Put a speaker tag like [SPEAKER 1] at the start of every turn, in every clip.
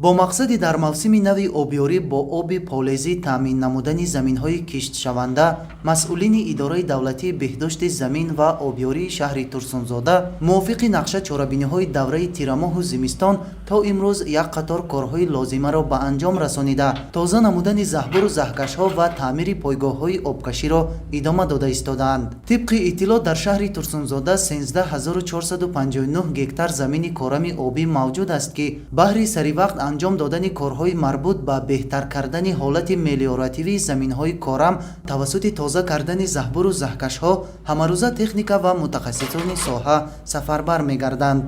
[SPEAKER 1] Бо мақсади дар мавсими нави обёрӣ бо оби полезӣ таъмин намудани заминҳои киштшаванда, масъулини Идораи давлатии беҳдошти замин ва обёрии шаҳри Турсунзода мувофиқи нақша чорабиниҳои давраи тирамоҳу зимистон то имрӯз як қатор корҳои лозимаро ба анҷом расонида, тоза намудани заҳбуру заҳкашҳо ва таъмири пойгоҳҳои обкаширо идома дода истодаанд. Тибқи иттилоъ, дар шаҳри Турсунзода 13 459 гектар замини корами обӣ мавҷуд аст, ки баҳри саривақт анҷом додани корҳои марбут ба беҳтар кардани ҳолати мелиоративии заминҳои корам тавассути тоза кардани заҳбуру заҳкашҳо ҳамарӯза техника ва мутахассисони соҳа сафарбар мегарданд.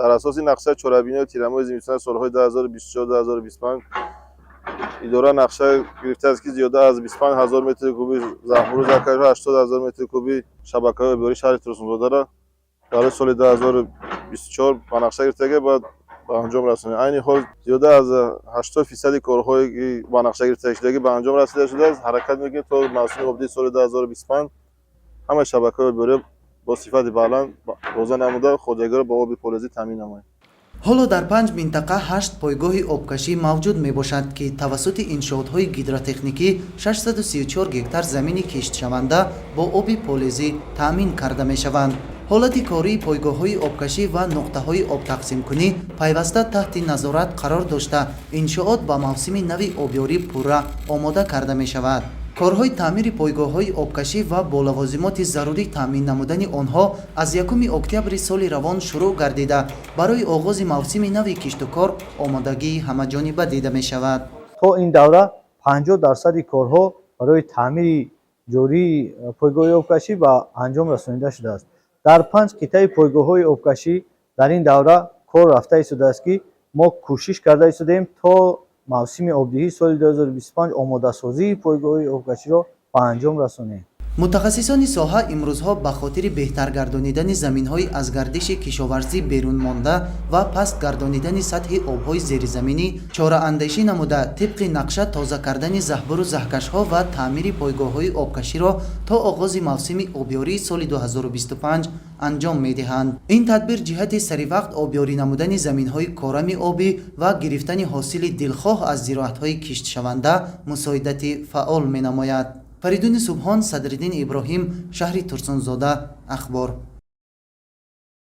[SPEAKER 2] Дар асоси нақшаи чорабиниҳои тирамоҳи зимистонаи солҳои 2024-2025 идора нақша гирифтааст, ки зиёда аз 25 ҳазор метри куби заҳбуру заҳкаш ва 80 ҳазор метри куби шабакаҳои обёрии шаҳри Турсунзодаро барои соли 2024 ба нақша гирифтага бояд ба анҷом расонем. Айни ҳол зиёда аз 80 фисади корҳое, ки ба нақша гирифташудагӣ, ба анҷом расида шудааст. Ҳаракат мекунем, то мавсими обдиҳии соли 2025 ҳамаи шабакаҳои обёрӣ бо сифати баланд тоза намуда, хоҷагиро бо оби полезӣ таъмин намоем.
[SPEAKER 1] Ҳоло дар панҷ минтақа ҳашт пойгоҳи обкашӣ мавҷуд мебошад, ки тавассути иншоотҳои гидротехникӣ 634 гектар замини киштшаванда бо оби полезӣ таъмин карда мешаванд. Ҳолати кории пойгоҳҳои обкашӣ ва нуқтаҳои обтақсимкунӣ пайваста таҳти назорат қарор дошта, иншоот ба мавсими нави обёрӣ пурра омода карда мешавад. Корҳои таъмири пойгоҳҳои обкашӣ ва бо лавозимоти зарурӣ таъмин намудани онҳо аз 1 октябри соли равон шурӯъ гардида, барои оғози мавсими нави киштукор омодагии ҳамаҷониба дида мешавад.
[SPEAKER 3] То ин давра 50 дарсади корҳо барои таъмири ҷории пойгоҳи обкашӣ ба анҷом расонида шудааст. Дар панҷ қитъаи пойгоҳҳои обкашӣ дар ин давра кор рафта истодааст, ки мо кӯшиш карда истодаем, то мавсими обдиҳии соли 2025 омодасозии пойгоҳҳои обкаширо ба анҷом расонем.
[SPEAKER 1] Мутахассисони соҳа имрӯзҳо ба хотири беҳтар гардонидани заминҳои аз гардиши кишоварзӣ берун монда ва паст гардонидани сатҳи обҳои зеризаминӣ чораандешӣ намуда, тибқи нақша тоза кардани заҳбуру заҳкашҳо ва таъмири пойгоҳҳои обкаширо то оғози мавсими обёрии соли 2025 анҷом медиҳанд. Ин тадбир ҷиҳати саривақт обёрӣ намудани заминҳои корами обӣ ва гирифтани ҳосили дилхоҳ аз зироатҳои киштшаванда мусоидати фаъол менамояд. Фаридуни Субҳон, Садриддин Иброҳим, шаҳри Турсунзода, Ахбор.